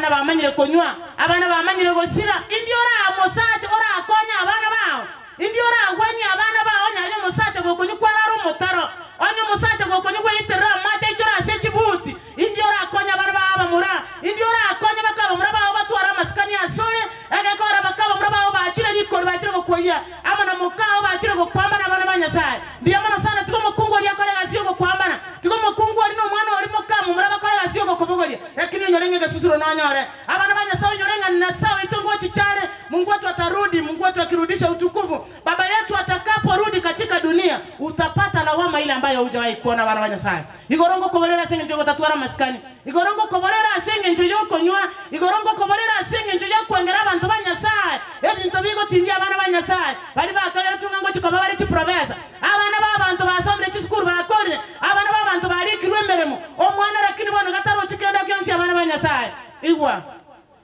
Abana bamanyire konywa, abana bamanyire gosira. Indi oraa omosacha orakonye abana bao? Indi oragwanie abana bao onye aye omosacha gokonywa kwarara omotaro, onye omosacha gokonywa gweiterera amache aichore ase chibuti? Indi orakonye abana bao abamura? Indi orakonye baka abamura bao batware amasikani asore, egekora baka abamura bao bachire rikori bachire gokoyia, amo na mokao bachire gokwambana abana ba Nyasae? Mbuya mono sana, tiga omokungu oria akore egasi y'ogokwambana, tiga omokungu oria na omwana oria moka momura bakore egasi y'ogokobogoria, lakini onyore ng'a egesusuro nonyore. Abana ba Nyasae onyore ng'a Nyasae oito ngochicha are, Mungu wetu atarudi, Mungu wetu akirudisha utukufu, Baba yetu atakaporudi katika dunia, utapata lawama ile ambayo hujawahi kuona abana ba Nyasae. Igoro ngokoborera ase engencho y'ogotatwara amasikani, igoro ngokoborera ase engencho y'okonywa, igoro ngokoborera ase engencho y'okwengera abanto ba Nyasae, ebinto bigotindia abana ba Nyasae, baria bakageretwe ng'a ngochia koba bare chiprofesa, abana b'abanto basomire chisukuru bakorire, abana b'abanto barikirwe emeremo, omwana lakini bono gatarochi kende gionsi abana ba Nyasae. Igwa.